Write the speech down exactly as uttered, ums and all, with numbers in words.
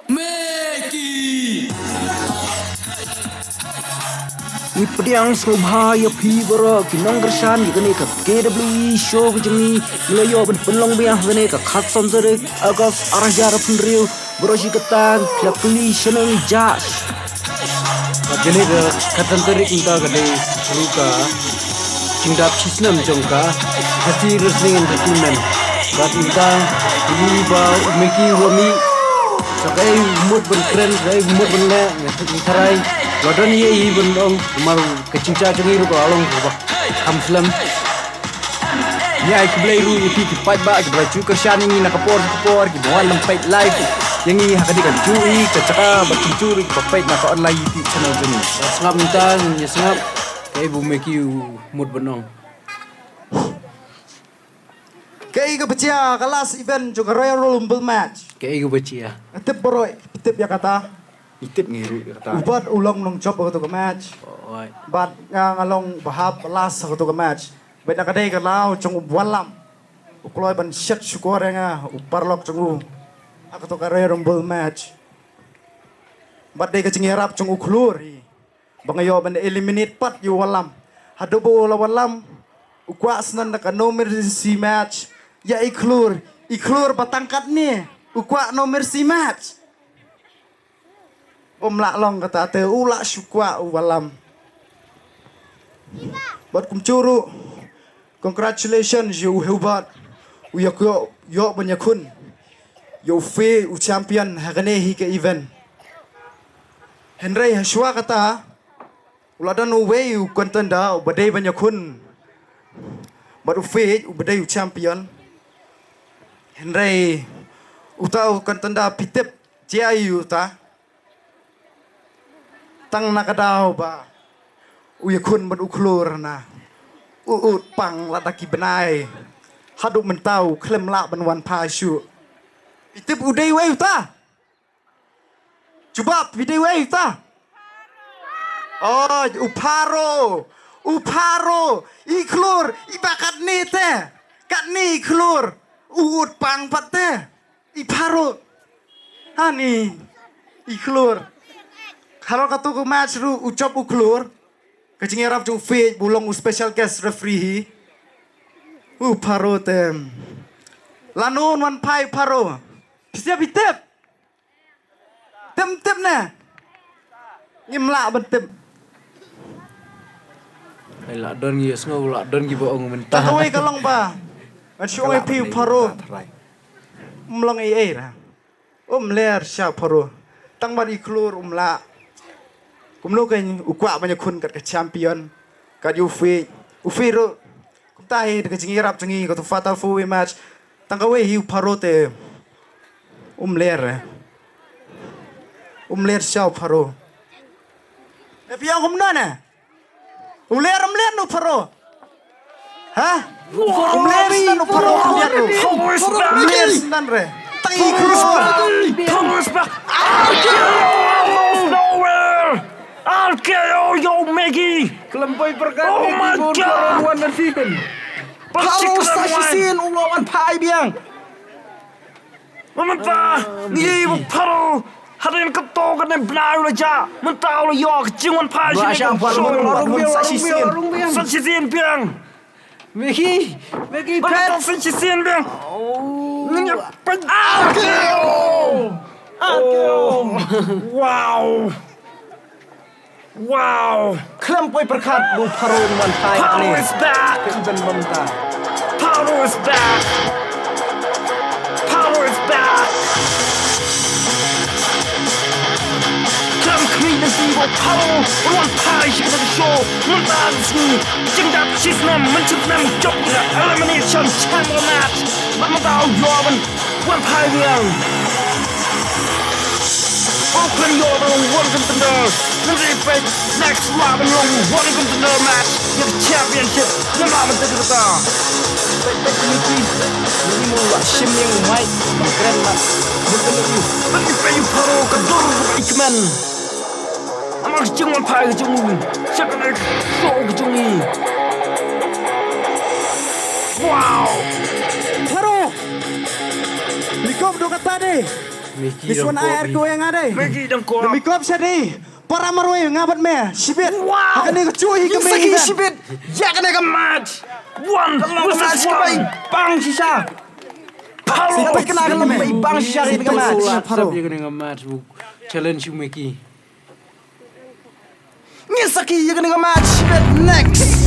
Meki. Ngi pdiang sngewbha ïa phi baroh ki nongkyrshan ïa kane ka K W E show ka jong ngi. Ngi la ïoh ban pynlong biang ha kane ka khatsan tarik August ar hajar arphew hynriew. Baroh shi katta phi la kylli shaneng judge. Bad kane ka khatsan tarik mynta ka dei ruh ka jingdap shisnem jong ka Khasi Wrestling Entertainment. Bad mynta ngi ba u Meki u la mih sa kaei u mut ban kren, sa kaei u mut ban leh, nga tharai la don ïa i ban ong, namar ka jingshah jong i ruh ka long kaba kham slem. Ngi ai khublei ruh ïa phi ki paidbah kiba la ju kyrshan ïa ngi na ka por sha ka por, kiba wan ban peit live ïa ngi ha kane ka juh hi ka jaka bad ki juh ruh kiba peit na ka online YouTube channel jong ngi. Bad sngap mynta ngin ïa sngap kaei ba u Meki u mut ban ong. Kaei kaba jia ka last event jong ka Royal Rumble match? Kaei kaba jia? Nga tip baroh phi tip ïa kata. Ngi tip ngi ruh ïa kata. U Bad u long nongjop ha kato ka match. Oi. Bad nga nga long bahap last ha kato ka match. Bad na ka dei ka daw jong u wallam, u kloi ban shet shukor ïa nga u paralok jong u ha kato ka Royal Rumble match. Bad dei ka jingïarap jong u khlur hi ba nga ïoh ban eliminate pat ïa u wallam. Haduh ba u la wallam u kwah snan da ka no mercy match ïa i khlur. I khlur ba tang katne u kwah no mercy match. Bym lah long kata te u lah shu kwah u wallam. Bad kumjuh ruh congratulations ïa u Hubert u ïa ïoh ban ïakhun ïa u Faith u champion ha kane hi ka event. Hynrei ha shuwa kata u la don uwei u contender uba dei ban ïakhun bad u Faith uba dei u champion. Hynrei uta u contender phi tip jia ïa uta? Tang na ka daw ba u ïakhun bad u khlur na u ud pang lada ki bnai haduh mynta u khlem lah ban wan phai shuh. Phi tip u dei uwei uta? Jubab, phi dei uwei uta? Oh, u Pharo. U Pharo. I khlur, i ba katne te. Katne i khlur. U ud pang pat te. I Pharo. Hani i khlur. Halor kato ka match ruh u jop u khlur. Ka jingïarap jong u Faith ba u long u special guest referee hi. U Pharo te. Lano un wan phai u Pharo? Phi tip, phi tip? Tip, tip ne? Ngim lah ban tip. Ai, lah don ngi ïohsngew, lah don kiba ong mynta. Tang kawei ka long ba ngan shu ong ïa phi u Pharo um long ei ei ra. Um ler sha u Pharo. Tang bad i khlur um lah. Kumno kein u kwah ban ïakhun kat ka champion kat ïa u Faith. U Faith ruh kumta hi da ka jingïarap jong ngi kato fatal four way match. Tang kawei hi u Pharo te um ler. Um ler sha u Pharo. E phi ong kumno ne? U ler um ler u Pharo? Ha? U ler snan u Pharo, u ler u. U ler snan re. Tang i khlur. Pharo is back. R K O out of nowhere. R K O, yo, Maggie. Khlem poi pyrkhat. Oh my God. Pharo sa shisien u la wan phai biang. Mynta ngi ïohi ba u Pharo hadien kato kane bnai u la jah, mynta u la ïoh ka jingwan phai shane ka Pharo. Sa shisien biang. Meki, Meki pet. Sa shisien biang. Ngin ïa peit. R K O. R K O. Wow. Wow! Khlem poi pyrkhat ba u Pharo un wan phai. Pharo is back! Ka event mynta. Pharo is back! Pharo is back! Khlem khmih lynti ba u Pharo un wan phai sha kane ka show mynta ka sngi. Jingdap shisnem mynshisnem jop ka elimination chamber match. Bad mynta u ïoh ban wan phai biang. U khlem ïoh ban long one contender. Ngin sa peit next lah ban long one contender match ïa ka championship. Ngim lah ban tip kata. Peit, peit kine ki. Kine ki mo la shim ïa u mic ban kren mat. Ngin peit u. Ngin peit u Pharo ka dur ka ikmen. Namar ka jingwan phai ka jong u sha kane ka show ka jong ngi. Wow. Pharo. Likum do kata de. This one ai ar ko ïa nga dei. Miki dang ko. Mi kop sha dei. Para marwei nga bad me shibit. Wow. Ha kane ka chuh hi ka main event. Shibit. Ïa kane ka match. One versus one. Bang shisha. Paro. Kane ka lem bang shisha ïa kane ka match. Ïa kane ka match. Challenge Miki. Ngi sakhi ïa kane ka match. Shibit next.